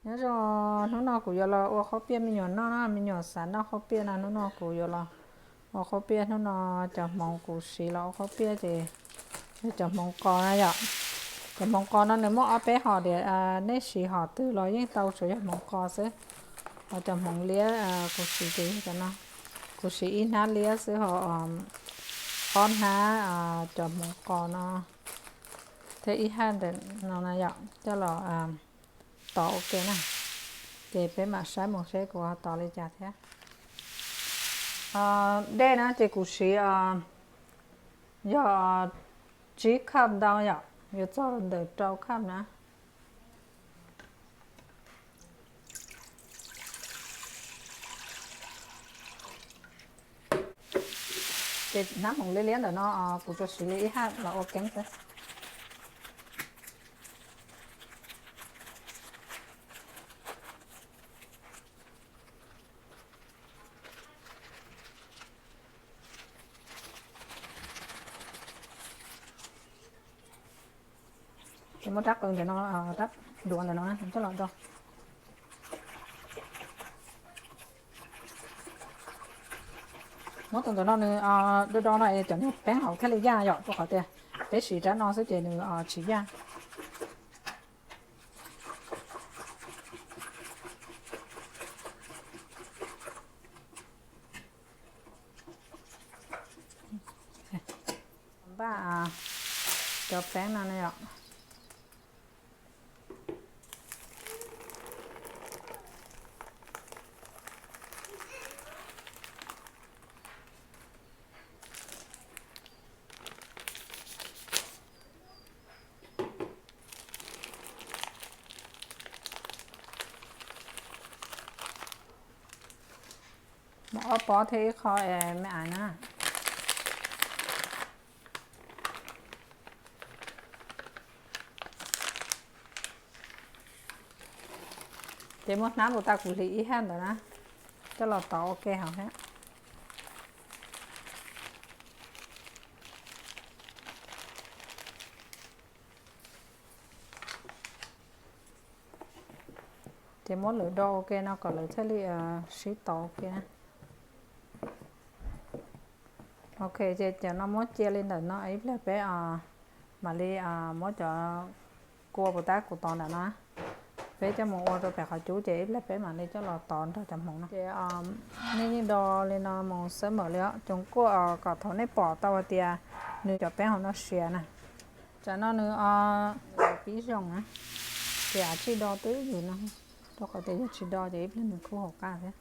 Nyob zoo, hnub no kuv yuav los ua qhob piaj me nyuam noj na, me nyuam xav noj qhob piaj no, hnub no kuv yuav los ua qhob piaj. Hnub no cov hmoov kuv siv los ua qhob piaj ces yog cov hmoov qos na yom. Cov hmoov qos no nws muaj ob peb hom tias nej siv hom twg los yeej tau, tsuas yog hmoov qos xwb. Ho cov hmoov liab kuv siv ces yog cov no, kuv siv ib hnab liab xwb ho ob hnab cov hmoov qos no thiab ib haj ntawm no na yom, coj los tov ua ke na. Ces peb mam saib mus seb kuv tov li cas thiab. Dej na ces kuv siv yog tsib cup ntau yom, yuav txog ntawm rau cup na. Ces hnab hmoov liab liab ntawm no kuv tsuas siv li ib haj los ua keeb xwb. Ces muab rab qws ntawm no, rab duav ntawm no coj los do. Muab tus ntawm no nws do do no es cov niag peeb hauv thiaj li yaj yom, rau qhov tias peb siv rab no xwb ces nws tsis yaj. Npaj cov peeb no na yom. Muab ob pob thiab ib qho es me ais na. Ces muab hnab tus tag kuv hliv ib haj ntawd na, coj los tov ua ke hauv thiab. Ces muab lwm do ua ke no kom lawv thiaj li sib tov ua ke na. Ok, ces cov no muab cia li ntawm no ib pliag peb mam li muab cov kua puas tab kuv tov ntawm no, peb coj mus ua rau pem qhov cub ces ib pliag peb mam li coj los tov nrog cov hmoov no. Ces nej yeej do li no mus xwb mam li os, cov kua kom thaum nej pom tau hais tias nws cov peeb hauv no siav na. Tsam no nws pib zoo na, ces tsij do twb ywm no, rau qhov tias yog tsis do ces ib pliag nws kub hauv qab thiab.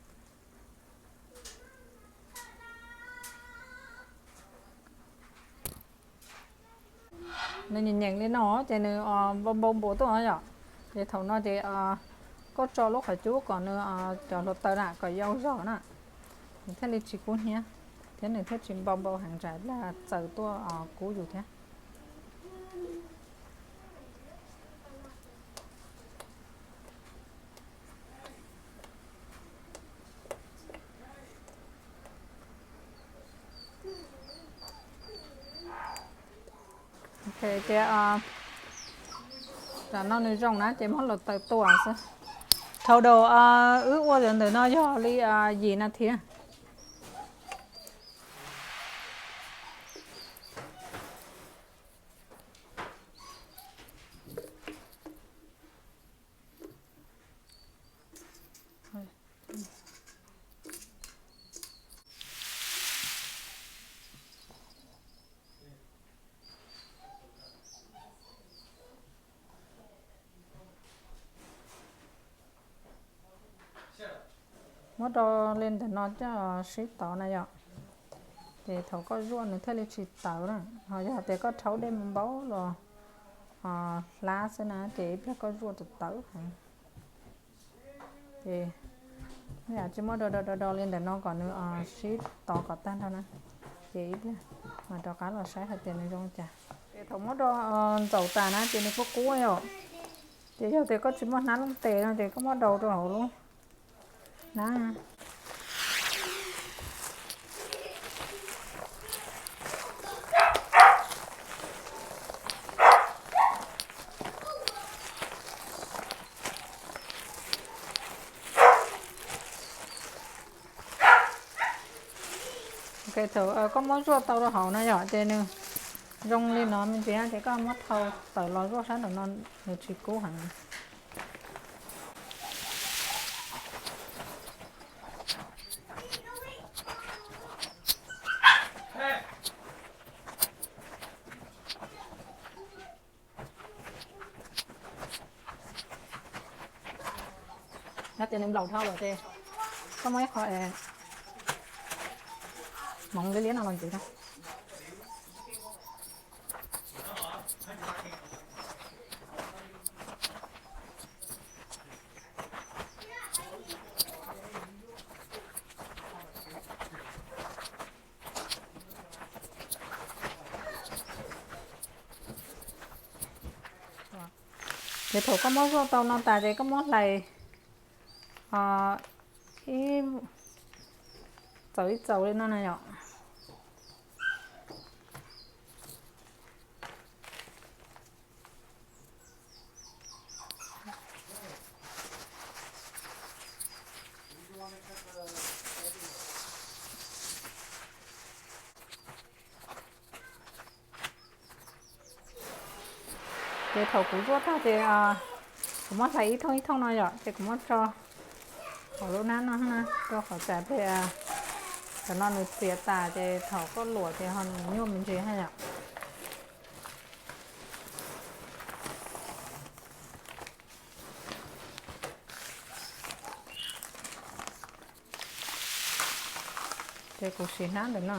Nws nyeem nyeem li no ces nws npau npau npuas tuaj yom. Ces thaum no ces koj tso lub qhov cub kom nws cov hluav taws na kom yau zog na, nws thiaj li tsis kub hnyiab, thiab nws thiaj tsis npau npau heev tsam ib pliag txaws tuaj kub yus thiab. Ok, ces tam no nws zoo na ces muab hluav taws tua xwb. Total wb ua ntawm no yog li yim nas this. Muab rau li ntawm no coj sib tov na yom. Ces thaum koj zuaj nws thiaj li tsis tawv na. Ho yog tias koj rhaub dej npau los hlab xwb na ces ib pliag koj zuaj tawv tawv heev. Ces nej tsis muab do do do do li ntawm no kom nws sib tov kom tag nrho na. Ces ib pliag mam rov qab los saib hais tias nws zoo li cas. Ces thaum muab do ntxaum tas na ces nws kuj kub yom. Ces yog tias koj tsis muaj hnab looj tes no ces koj muab do rau hauv lub hnab. Ces thaum koj muab zuaj tau rau hauv no yom, ces nws zoo li no me ntsis ces koj muab thau tawm los zuaj sab nraum no, nws tsis kub heev. Nws nplaum dhau lawm ces koj muab ib qho hmoov liab liab no los ntxiv na. Ces thaum koj muab zuaj tau no tas ces koj muab hlais ib txaus ib txaus li no na yom. Ces thaum kuv zuaj tag ces kuv muab hlais ib thooj ib thooj no yom, ces kuv muab tso hauv lub hnab no na, rau qhov tsam pliag cov no nws txias tas ces thaum koj luam ces ho nws nyuaj me ntsis ha yom. Ces kuv siv hnab ntawm no.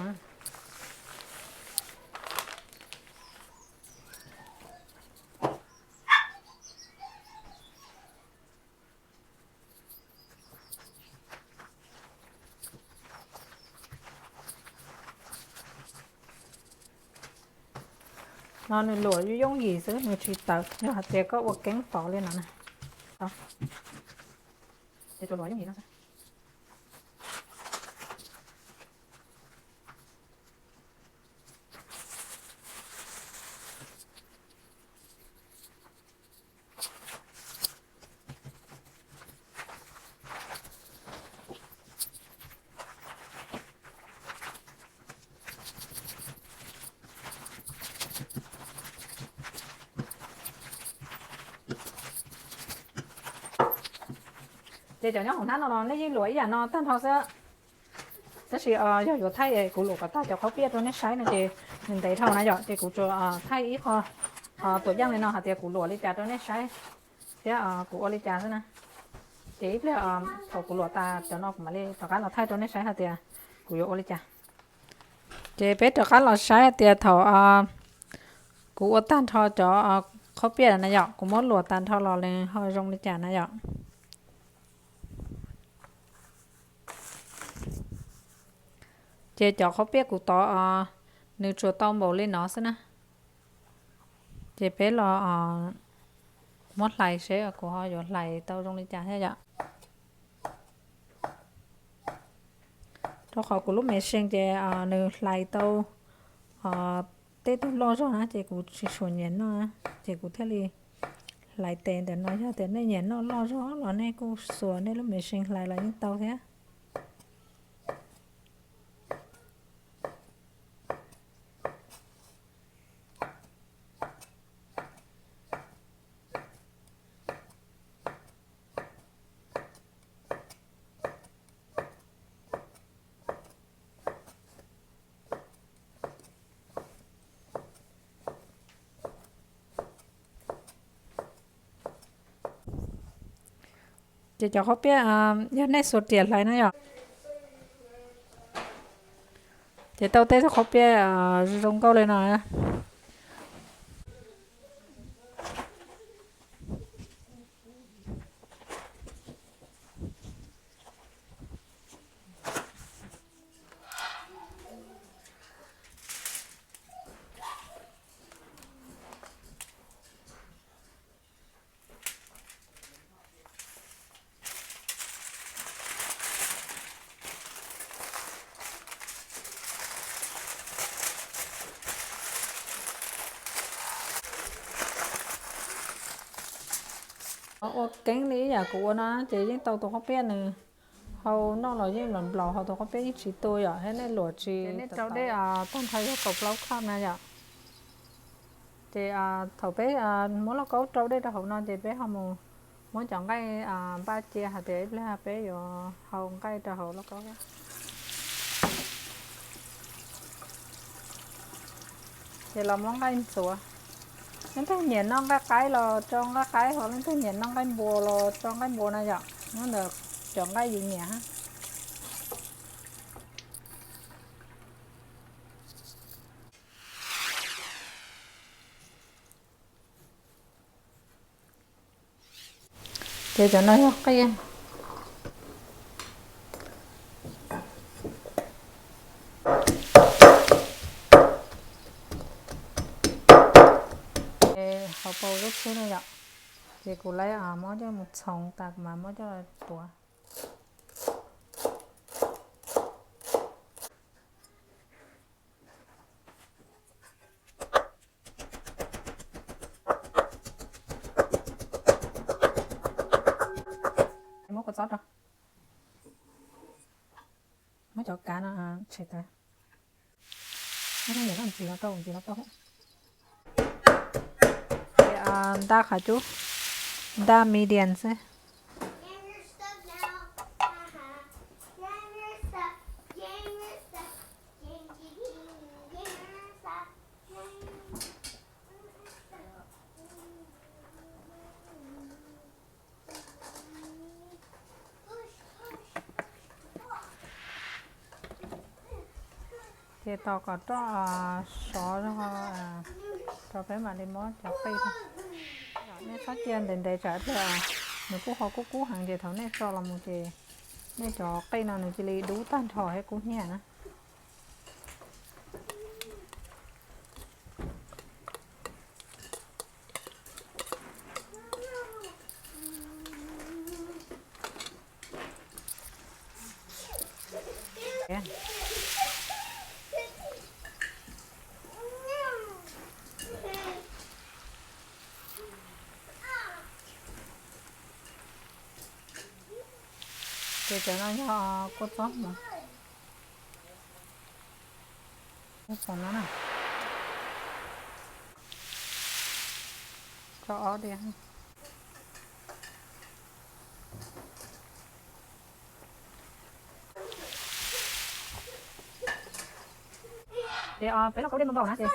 No nws luam yooj yim xwb, nws tsis tawv, yog hais tias koj ua keeb tov li no na. Ces tsuas luam yooj yim no xwb. Ces cov nyob hauv hnab no los nej yeej luam ib yam no tag nrho xwb. Tab sis yog yuav thaij kuv luam kom tag cov qhaub piaj rau nej saib no ces nws ntev dhau na yom, ces kuv tsuas thaij ib qho tuam yeej li no hais tias kuv luam li cas rau nej saib thiab kuv ua li cas xwb na. Ces ib pliag thaum kuv luam tas cov no kuv mam li rov qab los thaij rau nej saib hais tias kuv yuav ua li cas. Ces peb rov qab los saib hais tias thaum kuv ua tag nrho cov qhaub piaj na yom, kuv muab luam tag nrho los nws ho zoo li cas na yom. Ces cov qhaub piaj kuv tov nws tsuas tau npaum li no xwb na. Ces peb los muab hlais seb kuv ho yuav hlais tau zoo li cas thiab yom. Rau qhov kuv lub machine ces nws hlais tau tej tug loj zog na, ces kuv tsis suam nyiam noj, ces kuv thiaj li hlais tes ntawm no. Yog tias nej nyiam noj loj zog los nej kuj xuas nej lub machine hlais los yeej tau thiab. Ces cov qhaub piaj yog nej xuas riam hlais na yom, ces tau tej qhaub piaj zoo nkauj li no. Ua keeb li ib yam kuv ua no ces yeej tau tus qhaub piaj nws Hau noj los yeej nplaum nplaum, hau tus qaub peb yeej tsis tu yom, thiab nej luam tsis, nej rau dej tag nrho yog kaum plaub cup na yom. Ces thaum peb muab lauj kaub rau dej rau hauv no ces peb ho mus muab cov nqaij npaj cia hais tias ib pliag peb yuav hau nqaij rau hauv lauj kaub. Ces los muab nqaij ntxuav. Leej twg nyiam noj nqaij qaib los rau nqaij qaib, ho leej twg nyiam noj nqaij npua los rau nqaij npua na yom. Nyob ntawm cov nqaij yus nyiam. Ces cov no yog qij. Hauv paus lub txhwb no yom, ces kuv lawv muab coj mus txhoov tas kuv mam muab coj tuav. Muab kua txob rau. Muab cov kav no tshem tas. Nta qhav cub, nta medium xwb. Ces tos kom roj sov rau peb mam li muab cov qij. Nej txhob cia ntev ntev tsam ib pliag nws kuj ho kub kub heev ces thaum nej tso los mus ces nej cov qij no nws cia li dub tag nrho thiab kub hnyiab na. Ces cov no yog kua txob hmoov. Tso ob diav. Ces peb lauj kaub dej npau npau na ces,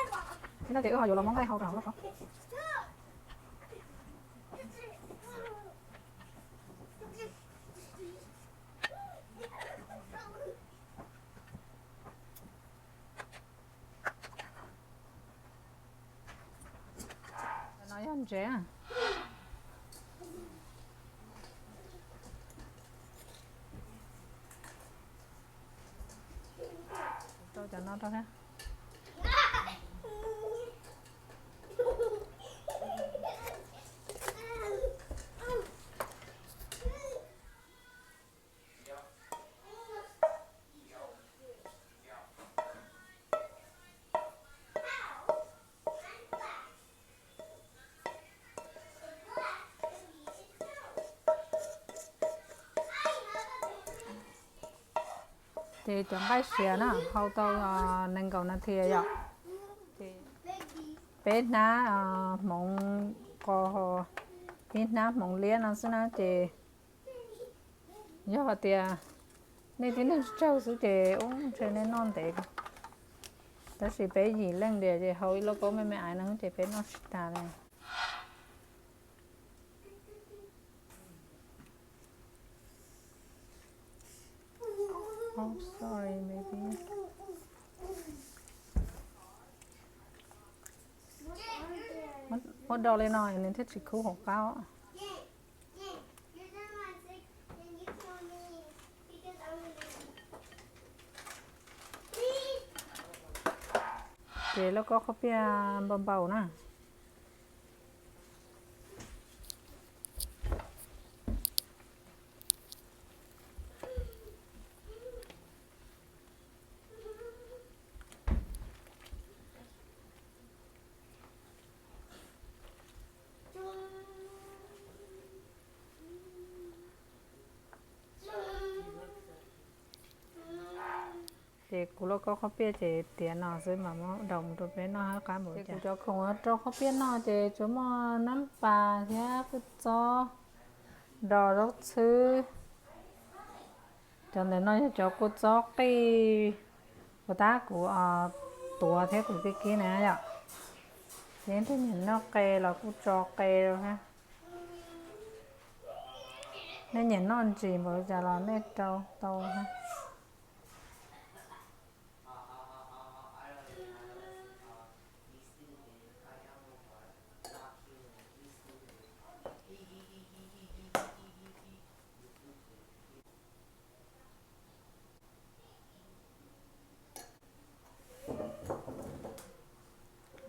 no ces wb ho yuav los muab nqaij hau rau hauv lauj kaub. No yog ntsev. Rau cov no rau thiab. Ces cov nqaij siav na hau tau nees nkaum nas this yom. Ces peb hnab hmoov qos, peb hnab hmoov liab no xwb na ces yog hais tias nej tib neeg tsawg xwb ces ub ntshe nej noj ntev. Tab sis peb yim leej tiag ces hau ib lauj kaub me me aiv no ces peb noj tsis tas li. Muab do li no nws thiaj tsis khub hauv qab. Ces lauj kaub qhob piaj npau npau na. Kuv lauj kaub qhob piaj ces tiav no xwb mas muab daus mus rau peb noj hab qab npaum. Ces kuv cov khoom rau qhob piaj noj ces tsuas muaj nab pas thiab kua txob, dos zaub txhwb. Cov ntawm no yog cov kua txob qij uas tab kuv tuav thiab kuv kib kib na yom. Ces leej twg nyiam noj qe los kuj tso qe rau hab. Nej nyiam noj ntsis npaum li cas los nej rau tau hab.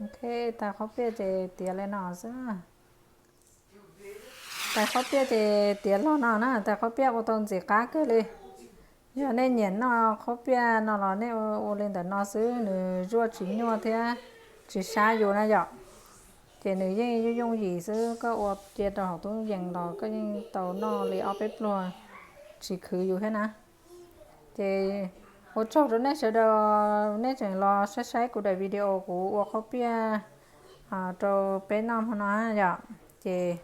Ok, tag qhob piaj ces tiav li no xwb. Tag qhob piaj ces tiav los no na, tag qhob piaj ua tau ntxim qab kawg li. Yog nej nyiam noj qhob piaj no los nej ua li ntawm no xwb, nws zuaj tsis nyuaj thiab tsis sab yus na yom. Ces nws yeej yooj yooj yim xwb, koj ua cia rau hauv tub yees los koj yeej tau noj li ob peb pluag tsis khwv yus thiab na. Ces ua tsaug rau nej sawv daws, nej tseem los saib saib kuv daim video kuv ua qhob piaj rau peb noj hmo no yom. Ces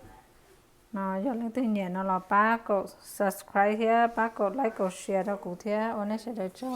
no yog leej twg nyiam no los pab kaum subscribe thiab pab kaum like kaum share rau kuv thiab, ua nej sawv daws tsaug.